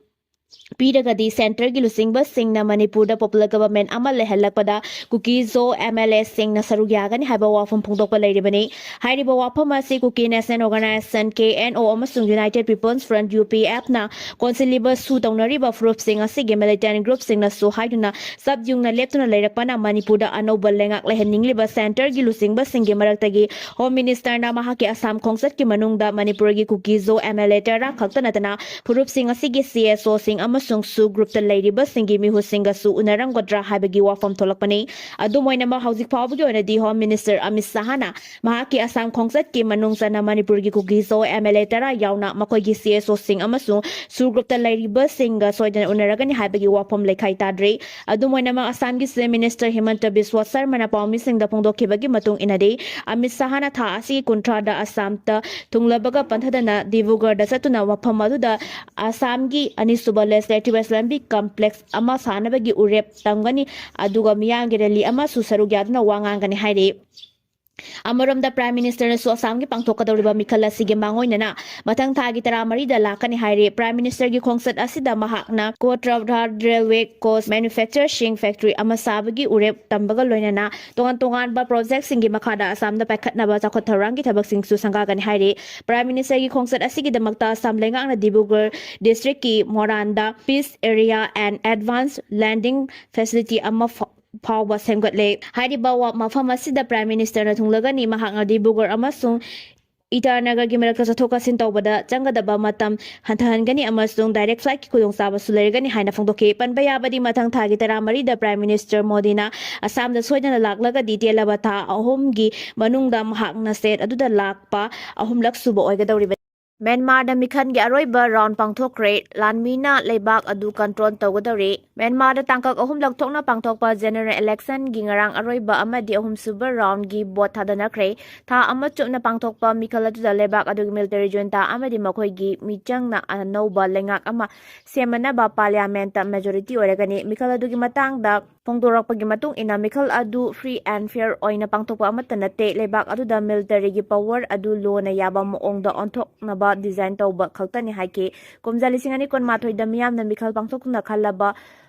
ꯄꯤꯔꯒꯗꯤ centreꯒꯤ ꯂꯨꯆꯤꯡꯕꯁꯤꯡꯅ ꯃꯅꯤꯄꯨꯔꯗ popular government ꯑꯃ ꯂꯩꯍꯜꯂꯛꯄꯗ ꯀꯨꯀꯤ ꯖꯣ MLAꯁꯤꯡꯅ ꯁꯔꯨꯛ ꯌꯥꯒꯅꯤ ꯍꯥꯏꯕ ꯋꯥꯐꯝ ꯐꯣꯡꯗꯣꯛꯄ ꯂꯩꯔꯤꯕꯅꯤ꯫ ꯍꯥꯏꯔꯤꯕ ꯋꯥꯐꯝ ꯑꯁꯤ Kuki National Organisation, KNO, ꯑꯃꯁꯨꯡ United People's Front, UPFꯅ council level issue ꯇꯧꯅꯔꯤꯕ ꯐꯨꯔꯨꯞꯁꯤꯡ ꯑꯁꯤꯒꯤ militant groupꯁꯤꯡꯅꯁꯨ ꯍꯥꯏꯗꯨꯅ ꯆꯞ ꯌꯨꯡꯅ ꯂꯦꯞꯇꯨꯅ ꯂꯩꯔꯛꯄꯅ ꯃꯅꯤꯄꯨꯔꯗ ꯑꯅꯧꯕ ꯂꯩꯉꯥꯛ ꯂꯩꯍꯟꯅꯤꯡꯂꯤꯕ centreꯒꯤ ꯂꯨꯆꯤꯡꯕꯁꯤꯡꯒꯤ ꯃꯔꯛꯇꯒꯤ Home Ministerꯅ ꯃꯍꯥꯛꯀꯤ ꯑꯁꯥꯝ ꯈꯣꯡꯆꯠꯀꯤ ꯃꯅꯨꯡꯗ ꯃꯅꯤꯄꯨꯔꯒꯤ ꯀꯨꯀꯤ ꯖꯣ MLA ꯇꯔꯥ ꯈꯛꯇ ꯅꯠꯇꯅ ꯐꯨꯔꯨꯞꯁꯤꯡ ꯑꯁꯤꯒꯤ CSOꯁꯤꯡ ꯑꯃꯁꯨꯡ SoO groupꯇ ꯂꯩꯔꯤꯕꯁꯤꯡꯒꯤ ꯃꯤꯍꯨꯠꯁꯤꯡꯒꯁꯨ ꯎꯅꯔꯝꯒꯗ꯭ꯔꯥ ꯍꯥꯏꯕꯒꯤ ꯋꯥꯐꯝ ꯊꯣꯛꯂꯛꯄꯅꯤ꯫ ꯑꯗꯨꯝ ꯑꯣꯏꯅꯃꯛ, ꯍꯧꯖꯤꯛ ꯐꯥꯎꯕꯒꯤ ꯑꯣꯏꯅꯗꯤ Home Minister ꯑꯃꯤꯠ ꯁꯍꯥꯅ ꯃꯍꯥꯛꯀꯤ ꯑꯁꯥꯝ ꯈꯣꯡꯆꯠꯀꯤ ꯃꯅꯨꯡ ꯆꯟꯅ ꯃꯅꯤꯄꯨꯔꯒꯤ ꯀꯨꯀꯤ ꯖꯣ MLA ꯇꯔꯥ ꯌꯥꯎꯅ ꯃꯈꯣꯏꯒꯤ CSOꯁꯤꯡ ꯑꯃꯁꯨꯡ SoO groupꯇ ꯂꯩꯔꯤꯕꯁꯤꯡꯒ ꯁꯣꯏꯗꯅ ꯎꯅꯔꯒꯅꯤ ꯍꯥꯏꯕꯒꯤ ꯋꯥꯐꯝ ꯂꯩꯈꯥꯏ ꯇꯥꯗ꯭ꯔꯤ꯫ ꯑꯗꯨꯝ ꯑꯣꯏꯅꯃꯛ, ꯑꯁꯥꯝꯒꯤ Chief Minister ꯍꯤꯃꯟꯇ ꯕꯤꯁ꯭ꯋ ꯁꯔꯃꯅ ꯄꯥꯎꯃꯤꯁꯤꯡꯗ ꯐꯣꯡꯗꯣꯛꯈꯤꯕꯒꯤ ꯃꯇꯨꯡ ꯏꯟꯅꯗꯤ, ꯑꯃꯤꯠ ꯁꯍꯥꯅ ꯊꯥ ꯑꯁꯤꯒꯤ ꯀꯨꯟꯊ꯭ꯔꯥꯗ ꯑꯁꯥꯝꯗ ꯊꯨꯡꯂꯕꯒ ꯄꯟꯊꯗꯅ ꯗꯤꯕ꯭ꯔꯨꯒꯔꯗ ꯆꯠꯇꯨꯅ ꯃꯐꯝ ꯑꯗꯨꯗ ꯑꯁꯥꯝꯒꯤ ꯑꯅꯤꯁꯨꯕ Legislative Assembly complex ꯑꯃ ꯁꯥꯅꯕꯒꯤ ꯎꯔꯦꯞ ꯇꯝꯒꯅꯤ, ꯑꯗꯨꯒ ꯃꯤꯌꯥꯝꯒꯤ rally ꯑꯃꯁꯨ ꯁꯔꯨꯛ ꯌꯥꯗꯨꯅ ꯋꯥ ꯉꯥꯡꯒꯅꯤ ꯍꯥꯏꯔꯤ꯫ ꯑꯃꯔꯣꯝꯗ, Prime Ministerꯅꯁꯨ ꯑꯁꯥꯝꯒꯤ ꯄꯥꯡꯊꯣꯛꯀꯗꯧꯔꯤꯕ ꯃꯤꯈꯜ ꯑꯁꯤꯒꯤ ꯃꯥꯡꯑꯣꯏꯅꯅ ꯃꯊꯪ ꯊꯥꯒꯤ ꯇꯔꯥꯃꯔꯤꯗ ꯂꯥꯛꯀꯅꯤ ꯍꯥꯏꯔꯤ꯫ Prime Ministerꯒꯤ ꯈꯣꯡꯆꯠ ꯑꯁꯤꯗ ꯃꯍꯥꯛꯅ Kotrapatha Railway Coach Manufacturing Factory ꯑꯃ ꯁꯥꯕꯒꯤ ꯎꯔꯦꯞ ꯇꯝꯕꯒ ꯂꯣꯏꯅꯅ ꯇꯣꯉꯥꯟ ꯇꯣꯉꯥꯟꯕ projectꯁꯤꯡꯒꯤ ꯃꯈꯥꯗ ꯑꯁꯥꯝꯗ ꯄꯥꯏꯈꯠꯅꯕ ꯆꯥꯎꯈꯠ ꯊꯧꯔꯥꯡꯒꯤ ꯊꯕꯛꯁꯤꯡꯁꯨ ꯁꯪꯒꯥꯒꯅꯤ ꯍꯥꯏꯔꯤ꯫ Prime Ministerꯒꯤ ꯈꯣꯡꯆꯠ ꯑꯁꯤꯒꯤꯗꯃꯛꯇ ꯑꯁꯥꯝ ꯂꯩꯉꯥꯛꯅ Dibrugarh districtꯀꯤ ꯃꯣꯔꯥꯟꯗ Peace Area and Advanced Landing Facility ꯑꯃ ꯐ-, ꯐꯥꯎꯕ ꯁꯦꯝꯒꯠꯂꯦ꯫ ꯍꯥꯏꯔꯤꯕ ꯋꯥ-, ꯃꯐꯝ ꯑꯁꯤꯗ Prime Ministerꯅ ꯊꯨꯡꯂꯒꯅꯤ꯫ ꯃꯍꯥꯛꯅ ꯗꯤꯕ꯭ꯔꯨꯒꯔ ꯑꯃꯁꯨꯡ ꯏꯇꯥꯅꯒꯔꯒꯤ ꯃꯔꯛꯇ ꯆꯠꯊꯣꯛ ꯆꯠꯁꯤꯟ ꯇꯧꯕꯗ ꯆꯪꯒꯗꯕ ꯃꯇꯝ ꯍꯟꯊꯍꯟꯒꯅꯤ ꯑꯃꯁꯨꯡ direct flightꯀꯤ ꯈꯨꯗꯣꯡꯆꯥꯕꯁꯨ ꯂꯩꯔꯒꯅꯤ ꯍꯥꯏꯅ ꯐꯣꯡꯗꯣꯛꯈꯤ꯫ ꯄꯟꯕ ꯌꯥꯕꯗꯤ, ꯃꯊꯪ ꯊꯥꯒꯤ ꯇꯔꯥꯃꯔꯤꯗ Prime Minister ꯃꯣꯗꯤꯅ ꯑꯁꯥꯝꯗ ꯁꯣꯏꯗꯅ ꯂꯥꯛꯂꯒꯗꯤ, ꯇꯦꯜꯂꯕ ꯊꯥ ꯑꯍꯨꯝꯒꯤ ꯃꯅꯨꯡꯗ ꯃꯍꯥꯛꯅ state ꯑꯗꯨꯗ ꯂꯥꯛꯄ ꯑꯍꯨꯝꯂꯛ ꯁꯨꯕ ꯑꯣꯏꯒꯗꯧꯔꯤꯕꯅꯤ꯫ ꯃ꯭ꯌꯥꯟꯃꯥꯔꯗ ꯃꯤꯈꯜꯒꯤ ꯑꯔꯣꯏꯕ round ꯄꯥꯡꯊꯣꯛꯈ꯭ꯔꯦ꯫ ꯂꯥꯟꯃꯤꯅ ꯂꯩꯕꯥꯛ ꯑꯗꯨ control ꯇꯧꯒꯗꯧꯔꯦ꯫ ꯃ꯭ꯌꯥꯟꯃꯥꯔꯗ ꯇꯥꯡꯀꯛ ꯑꯍꯨꯝꯂꯛ ꯊꯣꯛꯅ ꯄꯥꯡꯊꯣꯛꯄ general electionꯒꯤ ꯉꯔꯥꯡ ꯑꯔꯣꯏꯕ ꯑꯃꯗꯤ ꯑꯍꯨꯝꯁꯨꯕ roundꯒꯤ vote ꯊꯥꯗꯅꯈ꯭ꯔꯦ꯫ ꯊꯥ ꯑꯃ ꯆꯨꯞꯅ ꯄꯥꯡꯊꯣꯛꯄ ꯃꯤꯈꯜ ꯑꯗꯨꯗ ꯂꯩꯕꯥꯛ ꯑꯗꯨꯒꯤ military junta ꯑꯃꯗꯤ ꯃꯈꯣꯏꯒꯤ ꯃꯤꯆꯪꯅ ꯑꯅꯧꯕ ꯂꯩꯉꯥꯛ ꯑꯃ ꯁꯦꯝꯅꯅꯕ parliamentꯇ majority ꯑꯣꯏꯔꯒꯅꯤ꯫ ꯃꯤꯈꯜ ꯑꯗꯨꯒꯤ ꯃꯇꯥꯡꯗ ꯐꯣꯡꯗꯣꯔꯛꯄꯒꯤ ꯃꯇꯨꯡ ꯏꯟꯅ, ꯃꯤꯈꯜ ꯑꯗꯨ free and fair ꯑꯣꯏꯅ ꯄꯥꯡꯊꯣꯛꯄ ꯑꯃꯠꯇ ꯅꯠꯇꯦ, ꯂꯩꯕꯥꯛ ꯑꯗꯨꯗ militaryꯒꯤ power ꯑꯗꯨ ꯂꯣꯅ ꯌꯥꯕ ꯃꯑꯣꯡꯗ ꯑꯣꯟꯊꯣꯛꯅꯕ design ꯇꯧꯕ ꯈꯛꯇꯅꯤ ꯍꯥꯏꯈꯤ꯫ ꯀꯨꯝꯖꯥ ꯂꯤꯁꯤꯡ ꯑꯅꯤ ꯀꯨꯟꯃꯥꯊꯣꯏꯗ ꯃꯤꯌꯥꯝꯅ ꯃꯤꯈꯜ ꯄꯥꯡꯊꯣꯛꯇꯨꯅ ꯈꯜꯂꯕ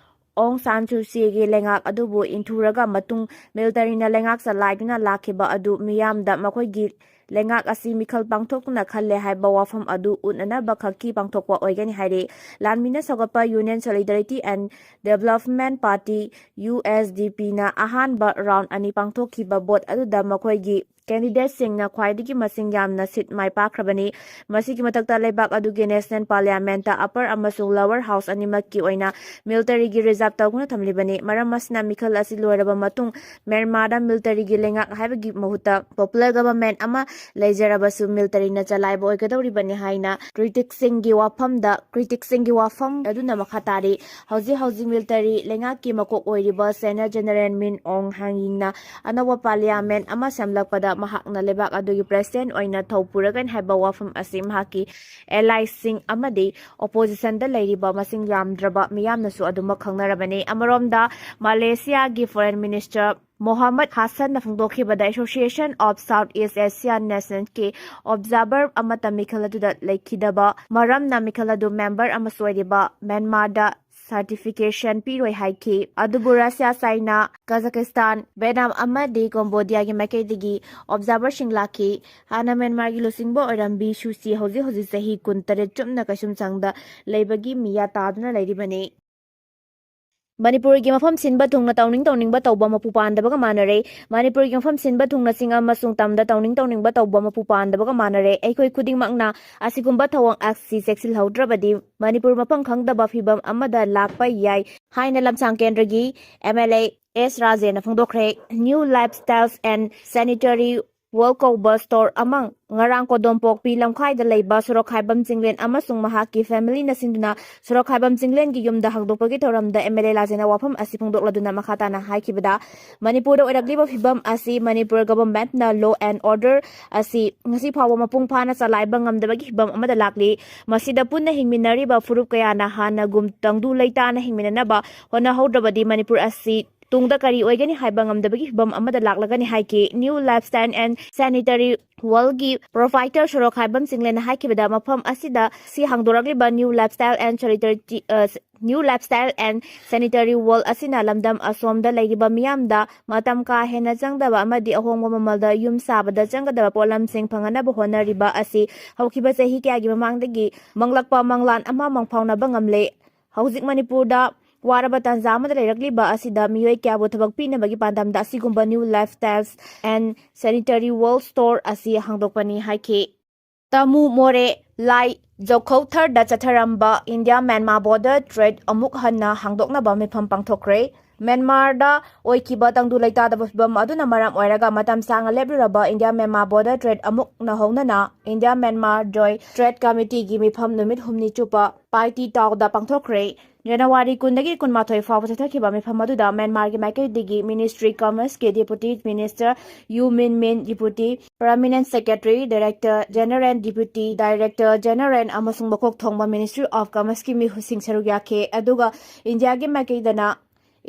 ꯑꯣꯡ ꯁꯥꯟ ꯁꯨ ꯆꯤꯒꯤ ꯂꯩꯉꯥꯛ ꯑꯗꯨꯕꯨ ꯏꯟꯊꯨꯔꯒ ꯃꯇꯨꯡ militaryꯅ ꯂꯩꯉꯥꯛ ꯆꯂꯥꯏꯗꯨꯅ ꯂꯥꯛꯈꯤꯕ ꯑꯗꯨ ꯃꯤꯌꯥꯝꯗ ꯃꯈꯣꯏꯒꯤ ꯂꯩꯉꯥꯛ ꯑꯁꯤ ꯃꯤꯈꯜ ꯄꯥꯡꯊꯣꯛꯇꯨꯅ ꯈꯜꯂꯦ ꯍꯥꯏꯕ ꯋꯥꯐꯝ ꯑꯗꯨ ꯎꯠꯅꯅꯕ ꯈꯛꯀꯤ ꯄꯥꯡꯊꯣꯛꯄ ꯑꯣꯏꯒꯅꯤ ꯍꯥꯏꯔꯤ꯫ ꯂꯥꯟꯃꯤꯅ ꯁꯧꯒꯠꯄ Union Solidarity and Development Party, USDPꯅ ꯑꯍꯥꯟꯕ round ꯑꯅꯤ ꯄꯥꯡꯊꯣꯛꯈꯤꯕ vote ꯑꯗꯨꯗ ꯃꯈꯣꯏꯒꯤ candidateꯁꯤꯡꯅ ꯈ꯭ꯋꯥꯏꯗꯒꯤ ꯃꯁꯤꯡ ꯌꯥꯝꯅ seat ꯃꯥꯏ ꯄꯥꯛꯈ꯭ꯔꯕꯅꯤ꯫ ꯃꯁꯤꯒꯤ ꯃꯊꯛꯇ, ꯂꯩꯕꯥꯛ ꯑꯗꯨꯒꯤ National Parliamentꯇ Upper ꯑꯃꯁꯨꯡ Lower House ꯑꯅꯤꯃꯛꯀꯤ ꯑꯣꯏꯅ militaryꯒꯤ reserve ꯇꯧꯗꯨꯅ ꯊꯝꯂꯤꯕꯅꯤ꯫ ꯃꯔꯝ ꯑꯁꯤꯅ, ꯃꯤꯈꯜ ꯑꯁꯤ ꯂꯣꯏꯔꯕ ꯃꯇꯨꯡ ꯃ꯭ꯌꯥꯟꯃꯥꯔꯗ militaryꯒꯤ ꯂꯩꯉꯥꯛ ꯍꯥꯏꯕꯒꯤ ꯃꯍꯨꯠꯇ popular government ꯑꯃ ꯂꯩꯖꯔꯕꯁꯨ militaryꯅ ꯆꯂꯥꯏꯕ ꯑꯣꯏꯒꯗꯧꯔꯤꯕꯅꯤ ꯍꯥꯏꯅ criticꯁꯤꯡꯒꯤ ꯋꯥꯐꯝꯗ, criticꯁꯤꯡꯒꯤ ꯋꯥꯐꯝ ꯑꯗꯨꯅ ꯃꯈꯥ ꯇꯥꯔꯤ꯫ ꯍꯧꯖꯤꯛ ꯍꯧꯖꯤꯛ military ꯂꯩꯉꯥꯛꯀꯤ ꯃꯀꯣꯛ ꯑꯣꯏꯔꯤꯕ Senior General Min Aung Hlaingna ꯑꯅꯧꯕ parliament ꯑꯃ ꯁꯦꯝꯂꯛꯄꯗ ꯃꯍꯥꯛꯅ ꯂꯩꯕꯥꯛ ꯑꯗꯨꯒꯤ president ꯑꯣꯏꯅ ꯊꯧ ꯄꯨꯔꯒꯅꯤ ꯍꯥꯏꯕ ꯋꯥꯐꯝ ꯑꯁꯤ ꯃꯍꯥꯛꯀꯤ allyꯁꯤꯡ ꯑꯃꯗꯤ oppositionꯗ ꯂꯩꯔꯤꯕ ꯃꯁꯤꯡ ꯌꯥꯝꯗ꯭ꯔꯕ ꯃꯤꯌꯥꯝꯅꯁꯨ ꯑꯗꯨꯃꯛ ꯈꯪꯅꯔꯕꯅꯤ꯫ ꯑꯃꯔꯣꯝꯗ, ꯃꯂꯦꯁꯤꯌꯥꯒꯤ Foreign Minister Mohammed Hassanꯅ ꯐꯣꯡꯗꯣꯛꯈꯤꯕꯗ, Association of Southeast Asian Nationsꯀꯤ observer ꯑꯃꯠꯇ ꯃꯤꯈꯜ ꯑꯗꯨꯗ ꯂꯩꯈꯤꯗꯕ ꯃꯔꯝꯅ ꯃꯤꯈꯜ ꯑꯗꯨ member ꯑꯃꯁꯨ ꯑꯣꯏꯔꯤꯕ ꯃ꯭ꯌꯥꯟꯃꯥꯔꯗ certification ꯄꯤꯔꯣꯏ ꯍꯥꯏꯈꯤ꯫ ꯑꯗꯨꯕꯨ ꯔꯁꯤꯌꯥ, ꯆꯥꯏꯅꯥ, ꯀꯖꯥꯀꯤꯁꯇꯥꯟ, ꯚꯦꯠꯅꯥꯝ ꯑꯃꯗꯤ ꯀꯝꯕꯣꯗꯤꯌꯥꯒꯤ ꯃꯥꯏꯀꯩꯗꯒꯤ observerꯁꯤꯡ ꯂꯥꯛꯈꯤ꯫ ꯍꯥꯟꯅ ꯃ꯭ꯌꯥꯟꯃꯥꯔꯒꯤ ꯂꯨꯆꯤꯡꯕ ꯑꯣꯏꯔꯝꯕꯤ ꯁꯨ ꯆꯤ ꯍꯧꯖꯤꯛ ꯍꯧꯖꯤꯛ ꯆꯍꯤ ꯀꯨꯟꯇꯔꯦꯠ ꯆꯨꯞꯅ ꯀꯩꯁꯨꯝꯁꯪꯗ ꯂꯩꯕꯒꯤ ꯃꯤꯌꯥ ꯇꯥꯗꯨꯅ ꯂꯩꯔꯤꯕꯅꯤ꯫ ꯃꯅꯤꯄꯨꯔꯒꯤ ꯃꯐꯝ ꯁꯤꯟꯕ ꯊꯨꯡꯅ ꯇꯧꯅꯤꯡ ꯇꯧꯅꯤꯡꯕ ꯇꯧꯕ ꯃꯄꯨ ꯄꯥꯟꯗꯕꯒ ꯃꯥꯟꯅꯔꯦ꯫ ꯃꯅꯤꯄꯨꯔꯒꯤ ꯃꯐꯝ ꯁꯤꯟꯕ ꯊꯨꯡꯅ ꯆꯤꯡ ꯑꯃꯁꯨꯡ ꯇꯝꯗ ꯇꯧꯅꯤꯡ ꯇꯧꯅꯤꯡꯕ ꯇꯧꯕ ꯃꯄꯨ ꯄꯥꯟꯗꯕꯒ ꯃꯥꯟꯅꯔꯦ꯫ ꯑꯩꯈꯣꯏ ꯈꯨꯗꯤꯡꯃꯛꯅ ꯑꯁꯤꯒꯨꯝꯕ ꯊꯧꯑꯣꯡ ꯑꯁꯤ ꯆꯦꯛꯁꯤꯜꯍꯧꯗ꯭ꯔꯕꯗꯤ ꯃꯅꯤꯄꯨꯔ ꯃꯐꯝ ꯈꯪꯗꯕ ꯐꯤꯕꯝ ꯑꯃꯗ ꯂꯥꯛꯄ ꯌꯥꯏ ꯍꯥꯏꯅ ꯂꯝꯁꯥꯡ ꯀꯦꯟꯗ꯭ꯔꯒꯤ MLA ꯑꯦꯁ ꯔꯥꯖꯦꯟꯅ ꯐꯣꯡꯗꯣꯛꯈ꯭ꯔꯦ꯫ New Lifestyles and Sanitary ꯋꯥꯔꯜ ꯀꯧꯕ ꯁ꯭ꯇꯣꯔ ꯑꯃ ꯉꯔꯥꯡ ꯀꯣꯗꯣꯝꯄꯣꯛꯄꯤ ꯂꯝꯈꯥꯏꯗ ꯂꯩꯕ ꯁꯣꯔꯣꯛꯈꯥꯏꯕꯝ ꯆꯤꯡꯂꯦꯟ ꯑꯃꯁꯨꯡ ꯃꯍꯥꯛꯀꯤ ꯐꯦꯃꯤꯂꯤꯅ ꯁꯤꯟꯗꯨꯅ ꯁꯣꯔꯣꯛꯈꯥꯏꯕꯝ ꯆꯤꯡꯂꯦꯟꯒꯤ ꯌꯨꯝꯗ ꯍꯥꯡꯗꯣꯛꯄꯒꯤ ꯊꯧꯔꯝꯗ ꯑꯦꯝ ꯑꯦꯜ ꯑꯦ ꯂꯥꯖꯦꯟꯅ ꯋꯥꯐꯝ ꯑꯁꯤ ꯐꯣꯡꯗꯣꯛꯂꯗꯨꯅ ꯃꯈꯥ ꯇꯥꯅ ꯍꯥꯏꯈꯤꯕꯗ, ꯃꯅꯤꯄꯨꯔꯗ ꯑꯣꯏꯔꯛꯂꯤꯕ ꯐꯤꯕꯝ ꯑꯁꯤ ꯃꯅꯤꯄꯨꯔ ꯒꯚꯔꯟꯃꯦꯟꯠꯅ law and order ꯑꯁꯤ ꯉꯁꯤ ꯐꯥꯎꯕ ꯃꯄꯨꯡ ꯐꯥꯅ ꯆꯂꯥꯏꯕ ꯉꯝꯗꯕꯒꯤ ꯐꯤꯕꯝ ꯑꯃꯗ ꯂꯥꯛꯂꯤ꯫ ꯃꯁꯤꯗ ꯄꯨꯟꯅ ꯍꯤꯡꯃꯤꯟꯅꯔꯤꯕ ꯐꯨꯔꯨꯞ ꯀꯌꯥꯅ ꯍꯥꯟꯅꯒꯨꯝ ꯇꯪꯗꯨ ꯂꯩꯇꯥꯅ ꯍꯤꯡꯃꯤꯟꯅꯅꯕ ꯍꯣꯠꯅꯍꯧꯗ꯭ꯔꯕꯗꯤ ꯃꯅꯤꯄꯨꯔ ꯑꯁꯤ ꯇꯨꯡꯗ ꯀꯔꯤ ꯑꯣꯏꯒꯅꯤ ꯍꯥꯏꯕ ꯉꯝꯗꯕꯒꯤ ꯐꯤꯕꯝ ꯑꯃꯗ ꯂꯥꯛꯂꯒꯅꯤ ꯍꯥꯏꯈꯤ꯫ New Lifestyle and Sanitary Worldꯒꯤ ꯄ꯭ꯔꯣꯄ꯭ꯔꯥꯏꯇꯔ ꯁꯣꯔꯣꯛꯈꯥꯏꯕꯝ ꯆꯤꯡꯂꯦꯟꯅ ꯍꯥꯏꯈꯤꯕꯗ, ꯃꯐꯝ ꯑꯁꯤꯗ ꯁꯤ ꯍꯥꯡꯗꯣꯔꯛꯂꯤꯕ New Lifestyle and Sanitary, ꯑ, New Lifestyle and Sanitary World ꯑꯁꯤꯅ ꯂꯝꯗꯝ ꯑꯁꯣꯝꯗ ꯂꯩꯔꯤꯕ ꯃꯤꯌꯥꯝꯗ ꯃꯇꯝ ꯀꯥ ꯍꯦꯟꯅ ꯆꯪꯗꯕ ꯑꯃꯗꯤ ꯑꯍꯣꯡꯕ ꯃꯃꯜꯗ ꯌꯨꯝ ꯁꯥꯕꯗ ꯆꯪꯒꯗꯕ ꯄꯣꯠꯂꯝꯁꯤꯡ ꯐꯪꯍꯟꯅꯕ ꯍꯣꯠꯅꯔꯤꯕ ꯑꯁꯤ ꯍꯧꯈꯤꯕ ꯆꯍꯤ ꯀꯌꯥꯒꯤ ꯃꯃꯥꯡꯗꯒꯤ ꯃꯪꯂꯛꯄ ꯃꯪꯂꯥꯟ ꯑꯃ ꯃꯪꯐꯥꯎꯅꯕ ꯉꯝꯂꯦ꯫ ꯍꯧꯖꯤꯛ ꯃꯅꯤꯄꯨꯔꯗ ꯋꯥꯔꯕ ꯇꯥꯟꯖꯥ ꯑꯃꯗ ꯂꯩꯔꯛꯂꯤꯕ ꯑꯁꯤꯗ ꯃꯤꯑꯣꯏ ꯀꯌꯥꯕꯨ ꯊꯕꯛ ꯄꯤꯅꯕꯒꯤ ꯄꯥꯟꯗꯝꯗ ꯑꯁꯤꯒꯨꯝꯕ New Lifestyles and Sanitary World Store ꯑꯁꯤ ꯍꯥꯡꯗꯣꯛꯄꯅꯤ ꯍꯥꯏꯈꯤ꯫ ꯇꯥꯃꯨ ꯃꯣꯔꯦ ꯂꯥꯏ ꯖꯧꯈꯧ ꯊꯔꯗ ꯆꯠꯊꯔꯝꯕ ꯏꯟꯗꯤꯌꯥ ꯃ꯭ꯌꯥꯟꯃꯥꯔ ꯕꯣꯔꯗꯔ ꯇ꯭ꯔꯦꯗ ꯑꯃꯨꯛ ꯍꯟꯅ ꯍꯥꯡꯗꯣꯛꯅꯕ ꯃꯤꯐꯝ ꯄꯥꯡꯊꯣꯛꯈ꯭ꯔꯦ꯫ ꯃ꯭ꯌꯥꯟꯃꯥꯔꯗ ꯑꯣꯏꯈꯤꯕ ꯇꯪꯗꯨ ꯂꯩꯇꯥꯗꯕ ꯐꯤꯕꯝ ꯑꯗꯨꯅ ꯃꯔꯝ ꯑꯣꯏꯔꯒ ꯃꯇꯝ ꯁꯥꯡꯅ ꯂꯦꯞꯂꯨꯔꯕ ꯏꯟꯗꯤꯌꯥ ꯃ꯭ꯌꯥꯟꯃꯥꯔ ꯕꯣꯔꯗꯔ ꯇ꯭ꯔꯦꯗ ꯑꯃꯨꯛ ꯅꯧꯍꯧꯅꯅ ꯏꯟꯗꯤꯌꯥ ꯃ꯭ꯌꯥꯟꯃꯥꯔ ꯖꯣꯏꯟꯠ ꯇ꯭ꯔꯦꯗ ꯀꯃꯤꯇꯤꯒꯤ ꯃꯤꯐꯝ ꯅꯨꯃꯤꯠ ꯍꯨꯝꯅꯤ ꯆꯨꯞꯄ ꯄꯥꯏꯇꯤ ꯇꯥꯎꯗ ꯄꯥꯡꯊꯣꯛꯈ꯭ꯔꯦ꯫ ꯖꯅꯋꯥꯔꯤ ꯀꯨꯟꯗꯒꯤ ꯀꯨꯟꯃꯥꯊꯣꯏ ꯐꯥꯎꯕ ꯆꯠꯊꯈꯤꯕ ꯃꯤꯐꯝ ꯑꯗꯨꯗ ꯃ꯭ꯌꯥꯟꯃꯥꯔꯒꯤ ꯃꯥꯏꯀꯩꯗꯒꯤ ꯃꯤꯅꯤꯁꯇ꯭ꯔꯤ ꯀꯃꯔꯁꯀꯤ deputy minister U Min Min, deputy permanent secretary, director general, deputy director general ꯑꯃꯁꯨꯡ ꯃꯀꯣꯛ ꯊꯣꯡꯕ ꯃꯤꯅꯤꯁꯇ꯭ꯔꯤ ꯑꯣꯐ ꯀꯃꯔꯁꯀꯤ ꯃꯤꯍꯨꯠꯁꯤꯡ ꯁꯔꯨꯛ ꯌꯥꯈꯤ꯫ ꯑꯗꯨꯒ ꯏꯟꯗꯤꯌꯥꯒꯤ ꯃꯥꯏꯀꯩꯗꯅ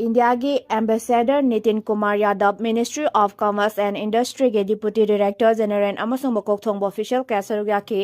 ꯏꯟꯗꯤꯌꯥꯒꯤ ambassador Nitin Kumar Yadav, ministry of commerce and ꯏꯟꯗꯁꯇ꯭ꯔꯤꯒꯤ ꯗꯤꯄꯨꯇꯤ ꯗꯥꯏꯔꯦꯛꯇꯔ ꯖꯦꯅꯔꯦꯜ ꯑꯃꯁꯨꯡ ꯃꯀꯣꯛ ꯊꯣꯡꯕ ꯑꯣꯐꯤꯁꯤꯌꯦꯜ ꯀꯌꯥ ꯁꯔꯨꯛ ꯌꯥꯈꯤ꯫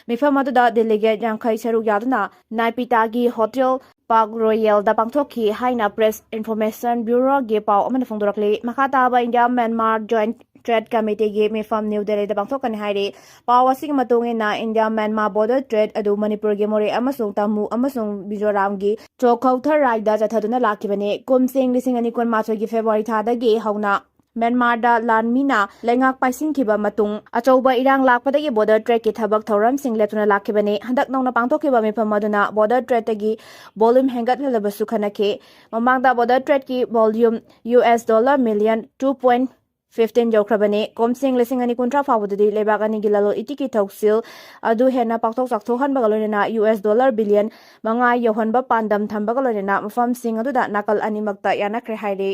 ꯃꯤꯐꯝ ꯑꯗꯨꯗ ꯗꯦꯂꯤꯒꯦꯠ ꯌꯥꯡꯈꯩ ꯁꯔꯨꯛ ꯌꯥꯗꯨꯅ ꯅꯥꯏꯄꯤꯇꯥꯒꯤ ꯍꯣꯇꯦꯜ ꯄꯥꯛ ꯔꯣꯌꯦꯜꯗ ꯄꯥꯡꯊꯣꯛꯈꯤ ꯍꯥꯏꯅ ꯄ꯭ꯔꯦꯁ ꯏꯟꯐꯣꯔꯃꯦꯁꯟ ꯕ꯭ꯌꯨꯔꯣꯒꯤ ꯄꯥꯎ ꯑꯃꯅ ꯐꯣꯡꯗꯣꯔꯛꯂꯤ꯫ ꯃꯈꯥ ꯇꯥꯕ ꯏꯟꯗꯤꯌꯥ ꯃ꯭ꯌꯥꯟꯃꯥꯔ ꯖꯣꯏꯟꯠ ꯇ꯭ꯔꯦꯗ ꯀꯃꯤꯇꯤꯒꯤ ꯃꯤꯐꯝ ꯅ꯭ꯌꯨ ꯗꯦꯜꯂꯤꯗ ꯄꯥꯡꯊꯣꯛꯀꯅꯤ ꯍꯥꯏꯔꯤ꯫ ꯄꯥꯎ ꯑꯁꯤꯒꯤ ꯃꯇꯨꯡ ꯏꯟꯅ, ꯏꯟꯗꯤꯌꯥ ꯃ꯭ꯌꯥꯟꯃꯥꯔ ꯕꯣꯔꯗꯔ ꯇ꯭ꯔꯦꯗ ꯑꯗꯨ ꯃꯅꯤꯄꯨꯔꯒꯤ ꯃꯣꯔꯦ ꯑꯃꯁꯨꯡ ꯇꯥꯃꯨ ꯑꯃꯁꯨꯡ ꯃꯤꯖꯣꯔꯥꯝꯒꯤ ꯆꯣꯈꯧꯊꯔ ꯔꯥꯏꯗ ꯆꯠꯊꯗꯨꯅ ꯂꯥꯛꯈꯤꯕꯅꯤ꯫ ꯀꯨꯝꯁꯤꯡ ꯂꯤꯁꯤꯡ ꯑꯅꯤ ꯀꯨꯟꯃꯥꯊꯣꯏꯒꯤ ꯐꯦꯕ꯭ꯔꯨꯋꯥꯔꯤ ꯊꯥꯗꯒꯤ ꯍꯧꯅ ꯃ꯭ꯌꯥꯟꯃꯥꯔꯗ ꯂꯥꯟꯃꯤꯅ ꯂꯩꯉꯥꯛ ꯄꯥꯏꯁꯤꯟꯈꯤꯕ ꯃꯇꯨꯡ ꯑꯆꯧꯕ ꯏꯔꯥꯡ ꯂꯥꯛꯄꯗꯒꯤ ꯕꯣꯔꯗꯔ ꯇ꯭ꯔꯦꯗꯀꯤ ꯊꯕꯛ ꯊꯧꯔꯝꯁꯤꯡ ꯂꯦꯞꯇꯨꯅ ꯂꯥꯛꯈꯤꯕꯅꯤ꯫ ꯍꯟꯗꯛ ꯅꯧꯅ ꯄꯥꯡꯊꯣꯛꯈꯤꯕ ꯃꯤꯐꯝ ꯑꯗꯨꯅ ꯕꯣꯔꯗꯔ ꯇ꯭ꯔꯦꯗꯇꯒꯤ ꯚꯣꯂ꯭ꯌꯨꯝ ꯍꯦꯟꯒꯠꯍꯜꯂꯕꯁꯨ ꯈꯟꯅꯈꯤ꯫ ꯃꯃꯥꯡꯗ ꯕꯣꯔꯗꯔ ꯇ꯭ꯔꯦꯗꯀꯤ volume U S dollar million two point fifteen ꯌꯧꯈ꯭ꯔꯕꯅꯤ꯫ ꯀꯨꯝꯁꯤꯡ ꯂꯤꯁꯤꯡ ꯑꯅꯤ ꯀꯨꯟꯊ꯭ꯔꯥ ꯐꯥꯎꯕꯗꯗꯤ ꯂꯩꯕꯥꯛ ꯑꯅꯤꯒꯤ ꯂꯂꯣꯟ ꯏꯇꯤꯛꯀꯤ ꯊꯧꯁꯤꯜ ꯑꯗꯨ ꯍꯦꯟꯅ ꯄꯥꯛꯊꯣꯛ ꯆꯥꯎꯊꯣꯛꯍꯟꯕꯒ ꯂꯣꯏꯅꯅ ꯌꯨ ꯑꯦꯁ ꯗꯣꯂꯔ ꯕꯤꯂꯤꯌꯟ ꯃꯉꯥ ꯌꯧꯍꯟꯕ ꯄꯥꯟꯗꯝ ꯊꯝꯕꯒ ꯂꯣꯏꯅꯅ ꯃꯐꯝꯁꯤꯡ ꯑꯗꯨꯗ ꯅꯥꯀꯜ ꯑꯅꯤꯃꯛꯇ ꯌꯥꯅꯈ꯭ꯔꯦ ꯍꯥꯏꯔꯤ꯫